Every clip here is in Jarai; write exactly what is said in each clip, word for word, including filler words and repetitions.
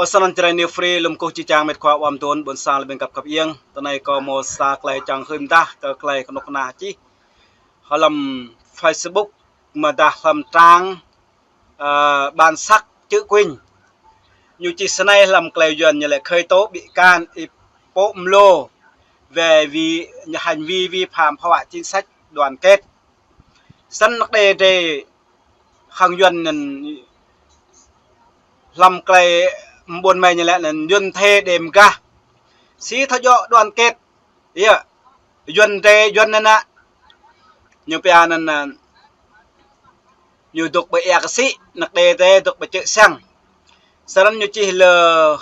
Ơ, snăn Jrai New Free, lŏm kơkuh či čang mĕt khua ƀuăn tŭn, ƀuôn sang lĕ ƀing găp găp iêng. Tơ anai kâo mơ̆ sa klei čang hưn mdah kơ klei kơnuk kơna čih hlăm Facebook mơ̆ dah hlăm trang, ơ, bản sắc chữ Quỳnh. Ñu čih snei hlăm klei Yuăn ñu lĕ khởi tố bị can Y Pô Mlô về vì hành vi vi phạm phá hoại chính sách đoàn kết. Snăn năk đe drei hăng Yuăn anăn hlăm klei ƀuôn mei ñu lĕ anăn Yuăn thê đêm gah. Si thâo djŏ đoàn kết. Yơh. Yuăn drei, Yuăn anăn ñu pia anăn, ñu dôk ƀơi ia kơ sĭ, năk đe drei dôk ƀơi čư̆ siăng. Snăn ñu čih lơ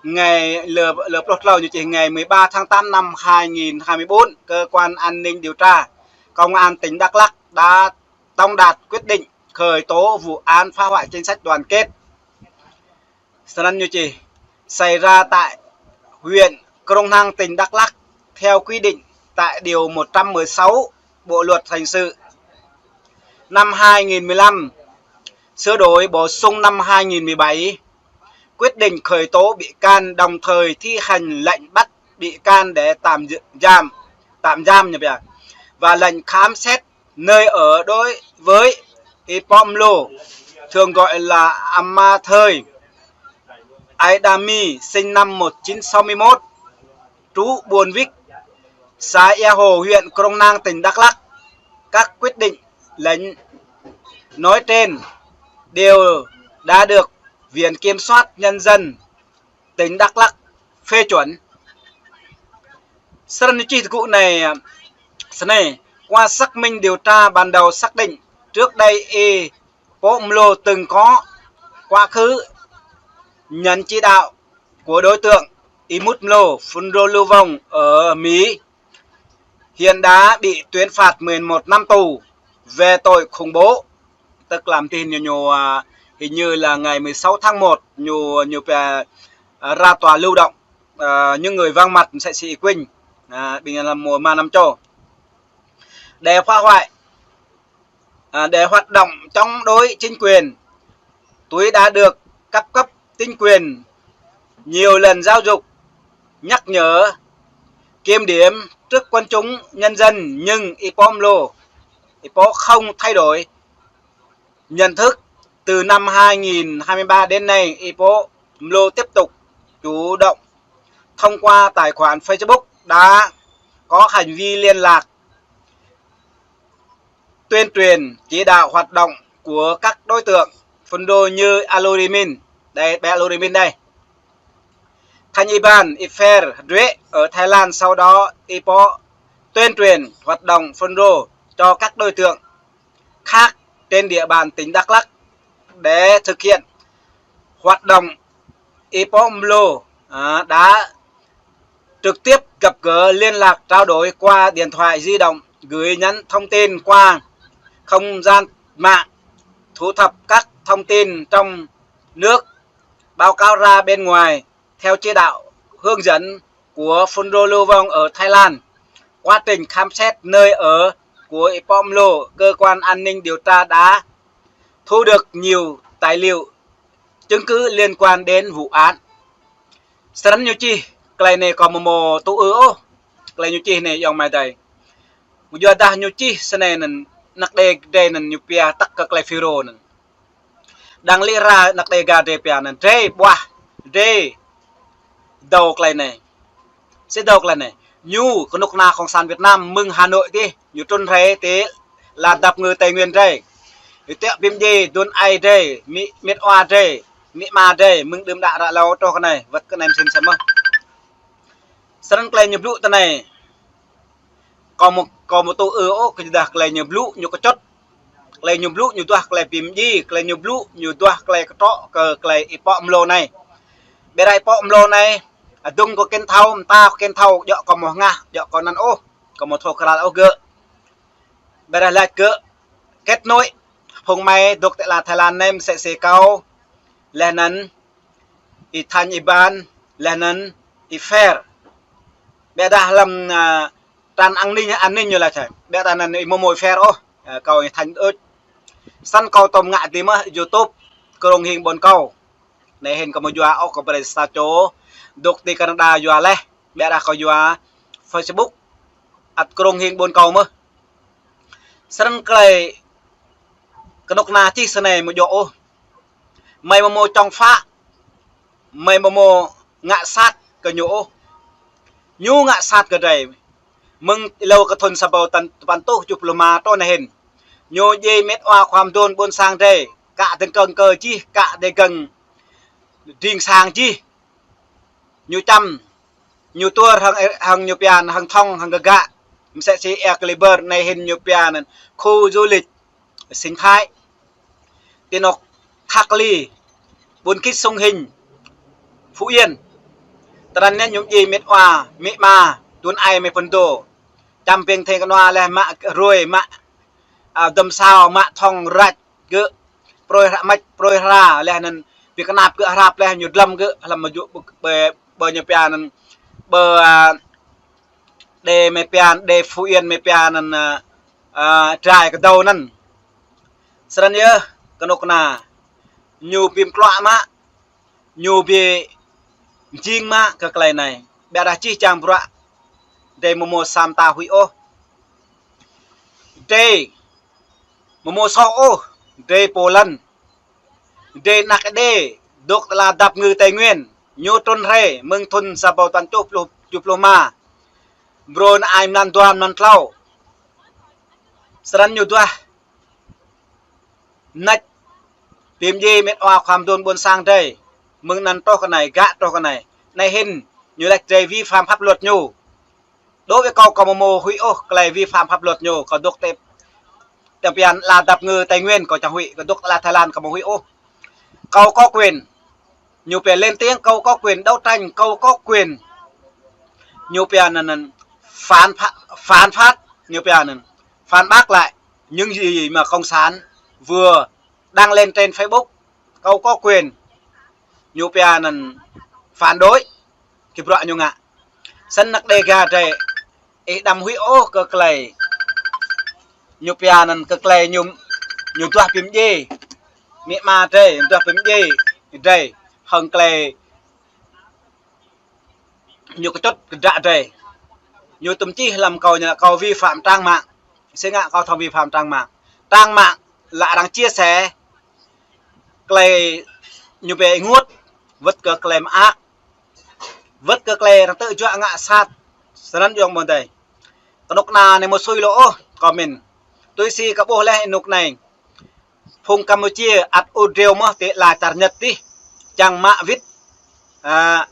ngày, lơ, lơ pluh tlâo ñu čih ngày mười ba tháng tám năm hai nghìn hai mươi bốn, Cơ quan An ninh Điều tra Công an tỉnh Đắk Lắk đã tống đạt quyết định khởi tố vụ án phá hoại chính sách đoàn kết. Snăn ñu čih, xảy ra tại huyện Krông Năng, tỉnh Đắk Lắk, theo quy định tại điều một trăm mười sáu Bộ luật hình sự năm hai nghìn mười lăm, sửa đổi bổ sung năm hai nghìn mười bảy, quyết định khởi tố bị can đồng thời thi hành lệnh bắt bị can để tạm giam, tạm giam nhập và lệnh khám xét nơi ở đối với Y Pô Mlô, thường gọi là Ama Thơi, Aê Đa Mi, sinh năm một chín sáu mươi mốt, trú Buôn Vik, xã Ea Hồ, huyện Krông Năng, tỉnh Đắk Lắk. Các quyết định, lệnh nói trên đều đã được Viện Kiểm soát Nhân dân tỉnh Đắk Lắk phê chuẩn. Snăn ñu čih tơgŭ anei, snei, qua xác minh điều tra ban đầu xác định, trước đây Y Pô Mlô từng có quá khứ nhận chỉ đạo của đối tượng Y Mut Mlô, Fulro Lưu Vong ở Mỹ, hiện đã bị tuyên phạt mười một năm tù về tội khủng bố. Tức là tin ñu, ñu, à, hình như là ngày mười sáu tháng một, ñu, ñu pia, à, ra tòa lưu động, à, những người vắng mặt sẽ sĭ Y Quỳnh, à, bình là mùa ma năm châu. Để phá hoại, à, để hoạt động chống đối chính quyền, Tui đã được các cấp chính quyền nhiều lần giáo dục, nhắc nhở, kiểm điểm trước quần chúng nhân dân, nhưng Y Pô Mlô, Y Pô không thay đổi nhận thức. Từ năm hai nghìn hai mươi ba đến nay, Y Pô Mlô tiếp tục chủ động thông qua tài khoản Facebook đã có hành vi liên lạc, tuyên truyền, chỉ đạo hoạt động của các đối tượng phun rô như Alurimin. Đây, bé Alurimin đây. Thanh Y Ban, Y Pher, Duệ ở Thái Lan, sau đó Y Pô tuyên truyền hoạt động phun rô cho các đối tượng khác trên địa bàn tỉnh Đắk Lắk để thực hiện hoạt động. Y Pô Mlô, à, đã trực tiếp gặp gỡ, liên lạc, trao đổi qua điện thoại di động, gửi nhắn thông tin qua không gian mạng, thu thập các thông tin trong nước, báo cáo ra bên ngoài theo chỉ đạo hướng dẫn của Fulro Lưu Vong ở Thái Lan. Quá trình khám xét nơi ở của Y Pô Mlô, cơ quan an ninh điều tra đã thu được nhiều tài liệu, chứng cứ liên quan đến vụ án. Snăn ñu čih, klei anei kâo mơ̆ mâo tŭ ư ôh. Klei ñu čih anei ayŏng amai adơi. Yua dah ñu čih snei anăn, năk đe drei anăn ñu pia tăk kơ klei Fulro anăn. Đang lĕ ra năk đe ga drei pia anăn, drei ƀuah, drei dâo klei anei. Sĭt dâo klei anei. Ñu kơnuk kơna Cộng sản Việt Nam mơ̆ng Hà Nội tih, ñu trŭn hrei ti lăn dap kơngư Tây Nguyên drei. Ñu tiŏ bi mdjiê aduôn aê drei, amĭ, amĭ wa drei, amĭ ama drei, mơ̆ng đưm đă ră lâo truh kơ anei, wăt kơ anei msĕ mơh. Snăn klei ñu blŭ tơ anei, kâo mâo, kâo mâo tŭ ư ôh, kơ dah klei ñu blŭ ñu kơčŭt. Klei ñu blŭ ñu duah klei bi mdjiê, klei ñu blŭ ñu duah klei kơtrŏ kơ klei Y Pô Mlô anei. Ƀiădah Y Pô Mlô anei, adŭng kâo kĕn thâo, mta kâo kĕn thâo, djŏ kâo mâo hngah, djŏ kâo anăn ôh, kâo mâo thâo kral ôh gơ̆. Ƀiădah lač gơ̆ kết nối phung amai dôk ti lăn Thái Lan anei msĕ si kâo, leh anăn Y Thanh Y Ban, leh anăn Y Pher. Ƀiădah hlăm, à, trang an ninh, an ninh ñu lač hă. Ƀiădah anăn Y mâo mâo Y Pher ôh, à, kâo Y Thanh đôč. Snăn kâo tŏm ngă ti mơh YouTube, Krông Hing Ƀuôn Kâo. Anai hĭn kâo mơ̆ yua ôh, kâo brơi sa čô dŏ ti Canada yua laih. Biă dah kâo yua Facebook ăt krông hing ƀôn kâo mơh. Srăng klei kơnuk kơna čih snei mơ̆ djơ̆ ôh. Mơi mơ̆ mơ̆ čŏng phă, mơi mơ̆ mơ̆ ngă sat kơ ñu ôh. Ñu ngă sat kơ drei. Mơ̆ng êlâo kơ thŭn sa rơbâo tăn-, tơpăn rơtuh tơjuh pluh rơma truh anai hĭn, ñu djai mĕt wa khua mơdôn ƀôn sang drei, kă dơ̆ng kơ̆ng kơ jih, kă dơ̆ng ding sang jih. Ñu čăm, ñu tuăr hăng, hăng ñu pia anăn hăng thŏng, hăng gơgă. Msĕ si Ia Kaliber, anai hĭn ñu pia anăn khu du lịch sinh thái. Ti anôk Thakli, ƀuôn Kĭt Sông Hinh, Phú Yên. Tơdron anai ñu djai mĕt wa, mĕ ma, tuan ai mĕ phŭn dô. Čăm ping theng kơnua laih mă rui, mă, a, dăm sao, mă thŏng răč gơ̆, prui hra măč, prui hra, laih anăn bi kơnap gơ̆ hrăp laih ñu dlăm gơ̆, hlăm mơjŭ ƀơ, ƀơ, ƀơ ñu pia anăn, ƀơ, a, đê mơi pia, đê Phú Yên mơi pia anăn, a, a, drai kơdâo anăn. Srăng yơh, kơnuk kơna, ñu bi mtluă mă, ñu bi mjing mă kơ klei anai. Biă dah čih čang bruă, drei mơ̆ mơ̆ sa mta huĭ ôh. Drei mơ̆ mơ̆ soh ôh, drei pô lăn. Drei anak Êđê, dŏ ti ala dap ngư Tây Nguyên. Ñu trŭn hrơi, mơ̆ng thŭn sa rơbâo tăn rơtuh tơjuh pluh rơma. Brô anăn ai mlan dua mlan tlâo. Srăng ñu duah mnêč, bi mdjai mĕt wa khua mơdôn ƀôn sang drei. Mơ̆ng anăn truh kơ anai, gă truh kơ anai. Anai hĭn, ñu lač drei vi phạm pháp luật ñu. Đối với kâo, kâo mơ̆ mơ̆ huĭ ôh klei vi phạm pháp luật ñu, kâo dŏ ti, ti pia ala dap ngư Tây Nguyên, kâo čang huĭ, kâo dŏ ti ala Thái Lan, kâo mơ̆ huĭ ôh. Kâo có quyền, ñu pia lên tiếng, kâo có quyền đấu tranh, kâo có quyền, ñu pia anăn, anăn, phản phá-, phản phát, ñu pia anăn, phản bác lại những gì mà cộng sản vừa đăng lên trên Facebook, kâo có quyền, ñu pia anăn, phản đối kơ bruă ñu ngă. Srăng anak Đêga drei, ih đăm huĭ ôh kơ klei ñu pia anăn, kơ klei ñu, ñu duah bi mdjai mĕ ma drei, duah bi mdjai drei, hăng klei ñu kơčŭt kơdră drei. Ñu tŭm čih hlăm kâo ñu lač kâo vi phạm trang mạng. Si ngă kâo thâo vi phạm trang mạng? Trang mạng là arăng chia sẻ klei ñu bi ênguôt, wơ̆t kơ klei mơak, wơ̆t kơ klei arăng tơjuă ngă sat. Srăng yơh mơ̆ dei. Kơnuk kơna anai mơ̆ sui lŏ ôh comment. Tui si kâo ƀuh laih anôk anai, phung Campuchia ăt ur driâo mơh ti ala čar Nhật tih, čang mă wĭt, a,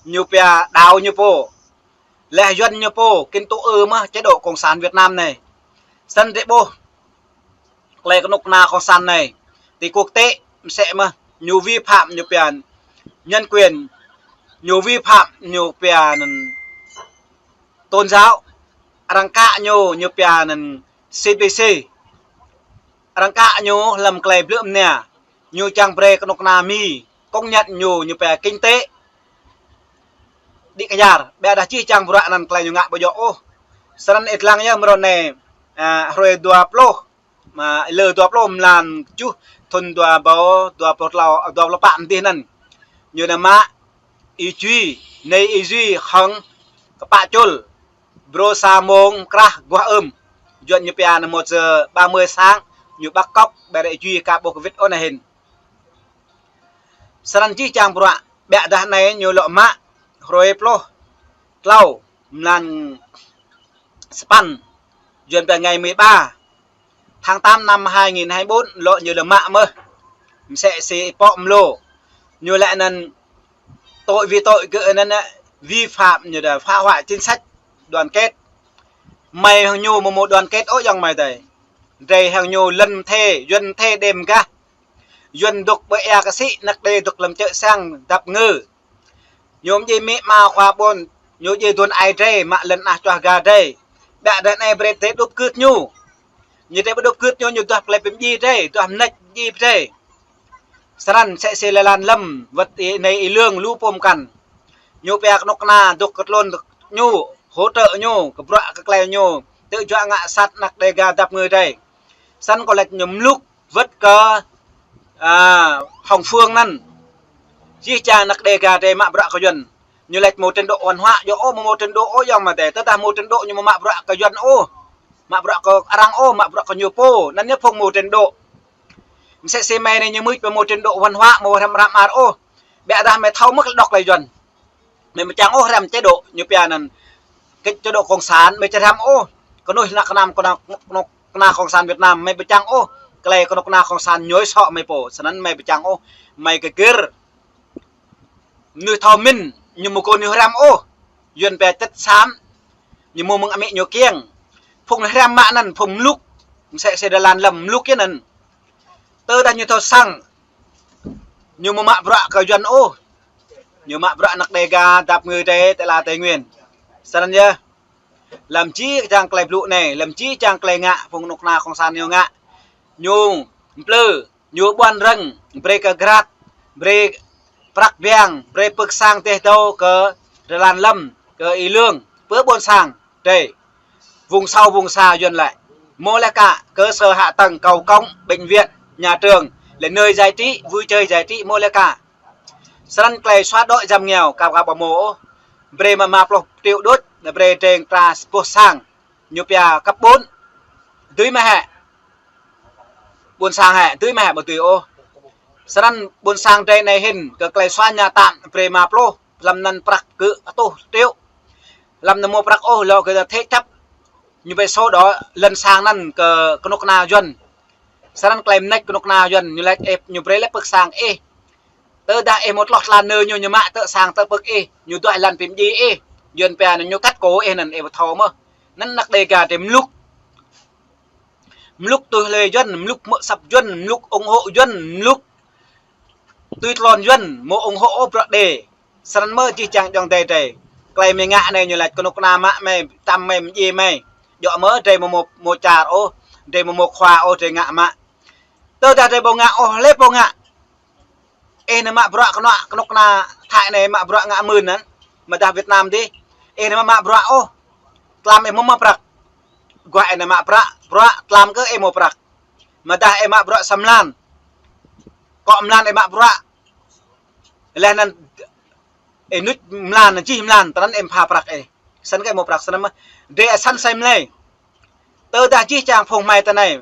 ñu pia đảo ñu pô, laih Yuăn ñu pô, kĭn tŭ ư mơh chế độ cộng sản Việt Nam anai. Srăng drei ƀuh klei kơnuk kơna cộng sản anai, ti quốc tế msĕ mơh, ñu vi phạm ñu pia nhân quyền, ñu vi phạm ñu pia anăn tôn giáo, arăng kă ñu, ñu pia anăn C P C, arăng kă ñu hlăm klei blư̆ mnia, ñu čang brei kơnuk kơna Mi công nhận ñu, ñu pia kinh tế đĭ kyar. Biă dah čih čang bruă anăn klei ñu ngă ƀu djơ̆ ôh. Srăng ih lăng yơh mrô anai, a, hrơi dua pluh, mă, lơ dua pluh mlan kjuh thŭn dua rơbâo dua pluh tlâo, dua pluh pă mơ̆ng dih anăn. Ñu nao mă Y Duy, nai Y Duy hăng kpă čul, brô sa mông krah guah ưm. Yuăn ñu pia anăn một giờ ba mươi sáng, ñu bắt cóc, ƀĕ ră Y Duy ka ƀuh kơ wĭt ôh anai hĭn. Srăng čih čang bruă, biă dah anai ñu lŏ mă, hrơi pluh tlâo, mlan sapăn, Yuăn pia ngày mười ba tháng tám năm hai nghìn hai mươi bốn, lŏ ñu lŏ mă mơh. Msĕ si pŏk mlô. Ñu lač anăn tội vì tội gơ̆ anăn, vi phạm ñu dah phá hoại chính sách đoàn kết. Mơi hăng ñu mơ̆ mơ̆ đoàn kết ôh ayŏng amai adơi. Drei hăng ñu lăn mthê, Yuăn mthê đêm gah. Yuăn dŏ ƀơi ia kơ sĭ, anak Êđê dŏ hlăm čư̆ siăng dap ngư. Ñu mdjai mĕ ma khua ƀôn, ñu djai duôn ai drei, mă lăn anih čuah ga drei. Biă dah anai brei drei đup gưt ñu. Ñu drei ƀu đup gưt ñu, ñu duah klei bi mdjai drei, duah mnêč mdjai drei. Srăng msĕ si lĕ lăn lăm, wơ̆t ih anai ih lương lu pô mkăn. Ñu pia kơnuk kơna dŏ kơ tlôn ñu, hỗ trợ ñu, kơ bruă kơ klei ñu tơjuă ngă sat anak Đêga dap ngư drei. Srăng kơ lač ñu mluk wơ̆t kơ, a, Hồng Phương anăn. Jih jang anăk Đêga drei mă bruă kơ Yuăn. Ñu laĭ mâo trình độ văn hóa, yơh ôh, mâo trình độ ôh, yơh mă tê. Tơdah mâo trình độ ñu mâo mă bruă kơ Yuăn ôh. Mă bruă kơ arăng ôh, mă bruă kơ ñu pô. Anăn ñu phung mâo trình độ. Msĕ si mơi anai ñu mưč mâo trình độ văn hóa, mâo hrăm hrăm ar ôh. Biă dah mơi thâo mơ̆ đŏk lĕ Yuăn. Mơi mơčang ôh hrăm chế độ ñu pia anăn. Kơ chế độ cộng sản mơi či hrăm ôh. Kơnuih anăk kơnam kơnuk kơna cộng sản Việt Nam mơi mơčang ôh. Klei kơnuk kơna cộng sản ñôi sŏ mơi pô. Snăn mơi mơčang ôh. Mơi kơ gir. Mnuih thâo mĭn, ñu mâo kơ ñu hrăm ôh. Yuăn pia chất xám. Ñu mâo mơ̆ng amĭ ñu kiăng. Phung hrăm mă anăn, phung mluk. Msĕ si Dalan Lâm mluk yơh anăn. Tơdah ñu thâo săng. Ñu mâo mă bruă kơ Yuăn ôh. Ñu mă bruă anăk Đêga, dăp ngư drei, tơla Tây Nguyên. Snăn yơh. Lăm jih jang klei blŭ anai, lăm jih jang klei ngă, phung kơnuk kơna cộng sản ñu ngă. Ñu mplư, ñu ƀuăn rơ̆ng, brei kơ grat, brei prăk biang, brei pơ̆k sang teh dâu kơ Dalan Lâm, kơ Y Lương, pơ ƀôn sang, drei. Vùng sâu vùng xa Yuăn lĕ. Mâo lĕ kă, cơ sở hạ tầng, cầu cống, bệnh viện, nhà trường, lĕ nơi giải trí, vui chơi giải trí, mâo lĕ kă. Snăn klei xóa đói giảm nghèo, kâo kâo ƀu mâo ôh. Brei mă rơma pluh triệu đôč, brei drei tra boh sang. Ñu pia cấp bốn. Dưi mơ̆ hĕ. Ƀôn sang hĕ, dưi mơ̆ hĕ, ƀu dưi ôh. Snăn ƀôn sang drei anai hĭn, kơ klei xóa nhà tạm, brei rơma pluh, lăm anăn prăk kơ rơtuh triệu. Lăm anăn mâo prăk ôh, lŏ kơ thế chấp. Ñu brei sổ đỏ lăn sang anăn kơ kơnuk kơna Yuăn. Snăn klei mnêč kơnuk kơna Yuăn, ñu laĭ ĕp, ñu brei lĕ pơ̆k sang ih. Tơdah ih mâo tloh tlan nơ ñu, ñu mă tơ sang tơ pơ̆k ih, ñu duah lăn pĭ mdjiê ih. Yuăn pia anăn ñu cắt cổ ih anăn ih ƀu thâo mơ̆. Anăn anăk Đêga drei mluk. Mluk tui hlue Yuăn, mluk mơ̆ săp Yuăn, mluk ủng hộ Yuăn, mluk tui tlôn Yuăn, mâo ủng hộ ôh bruă đe. Snăn mơ̆ jih jang ayŏng adei drei. Klei mơi ngă anai ñu laĭ kơnuk kơna mă mơi, tăm mơi, mdjiê mơi. Djŏ mơ̆ drei mâo mâo, mâo čar ôh, drei mâo mâo khua ôh, drei ngă mă. Tơdah drei ƀu ngă ôh, lĕ ƀu ngă. Ih anai mă bruă kơnuk, kơnuk kơna Thái anai mă bruă ngă mưn anăn. Mơdah Việt Nam dih. Ih anai mă mă bruă ôh. Tlam ih mâo mă prăk. Guah ih anai mă bruă, bruă tlam kơ ih mâo prăk. Mơdah ih mă bruă sa mlan. Kŏ mlan ih mă bruă. Leh anăn ih nuč mlan, jih mlan, tơnăn ih pha prăk ih. Snăn kơ ih mâo prăk snăn mơ̆. Drei asăn asei mlei. Tơdah jih jang phung hmei tơ anai.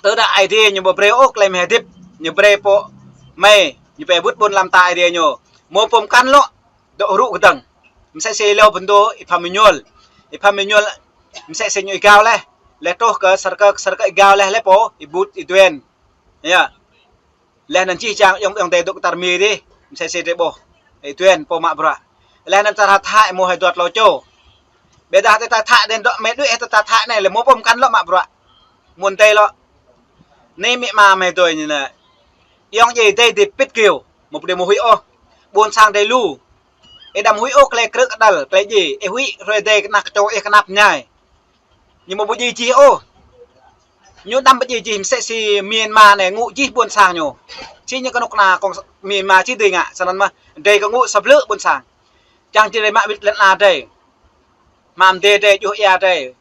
Tơdah Aê Diê ñu ƀu brei ôh klei mơi hơdip, ñu brei pô mơi, ñu pơƀut ƀôn lăm ta Aê Diê ñu. Mâo pô mkăn lŏ, dŏ rŭ kơdơ̆ng. Msĕ si lâo bơndo, Y Pham Êñuôl. Y Pham Êñuôl, msĕ si ñu êgao leh. Leh truh kơ sơrkơ, sơrkơ êgao leh, leh pô, Y Bút, Y Duen. Yơh. Leh anăn jih jang ayŏng, ayŏng adei dŏ kơ čar Mi dih, msĕ si drei ƀuh. Y Duen pô mă bruă. Leh anăn čar Thái mâo hai dua tlâo čô. Ƀiădah tơ čar Thái anei dŏ mơi đuaĭ tơ čar Thái anei lĕ mâo pô mkăn lŏ mă bruă. Mơ̆ng adei lŏ. Anei amĭ ama mơi tui anei nă. Ayŏng adei drei dih pĭt gơyâo. Mâo pô drei mâo huĭ ôh. Ƀôn sang drei lu. Ih đăm huĭ ôh klei krư̆ kơdăl, klei djiê. Ih huĭ hrơi adei kơnăk kơčô ih kơnăp mơñai. Ñu mâo ƀu djiê jih ôh. Ñu đăm ƀu djiê jih msĕ si Myanmar anei ngŭ jih ƀuôn sang ñu. Či ñu kơnuk kơna kông s-, Myanmar či dưi ngă, snăn mơ̆ drei kơ ngŭ sa blư̆ ƀuôn sang. Čang či drei mă wĭt lăn ala drei. Mă mdê drei, djuh ia drei.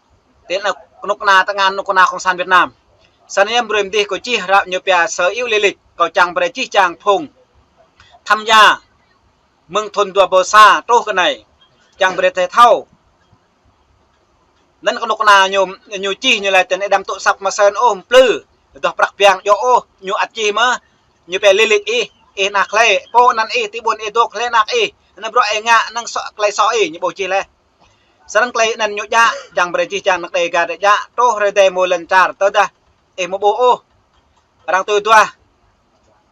Tơ anăk kơnuk kơna tơngan kơnuk kơna cộng sản Việt Nam. Snăn yơh brơi mdih kâo čih hră ñu pia Sở Hữu Lý Lịch, kâo čang brơi jih jang phung tham gia mơ̆ng thŭn dua ƀâo sa truh kơ anei. Čang brơi drei thâo. Anăn kơnuk kơna ñu, ñu čih ñu laĭ tơ anei đăm tŭ săp mơsơn ôh mplư. Dŏ prăk biang djŏ ôh, ñu ăt čih mơ̆. Ñu pia lý lịch ih, ih anăk hlei, pô anăn ih, ti ƀuôn ih dôk hlei anăk ih. Anăn bruă ih ngă, anăn sŏ, klei sŏ ih, ñu ƀu čih leh. Snăn klei anăn ñu djă, čang brơi jih jang anăk Đêga drei djă, truh hrơi adei mâo lăn čar, tơdah ih mâo ƀuh ôh. Arăng tui duah.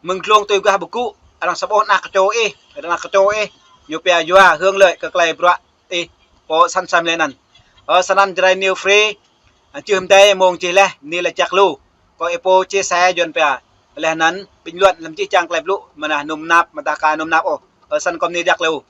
Mơ̆ng dlông tui guah ƀu gŭ, arăng sa ƀuh anăk kơčô ih, anăk kơčô ih. Ñu pia yua hưởng lợi kơ klei bruă ih, pô asăn asei mlei anăn. Ơ, snăn Jrai New Free, čih mdei mông čih leh, anei lĕ čăk lu. Kơ ih pô chia sẻ Yuăn pia. Leh anăn bình luận lăm jih jang klei blŭ, mơnah num nap, mơdah ka num nap ôh. Ơ, snăn kơ anei čăk lu.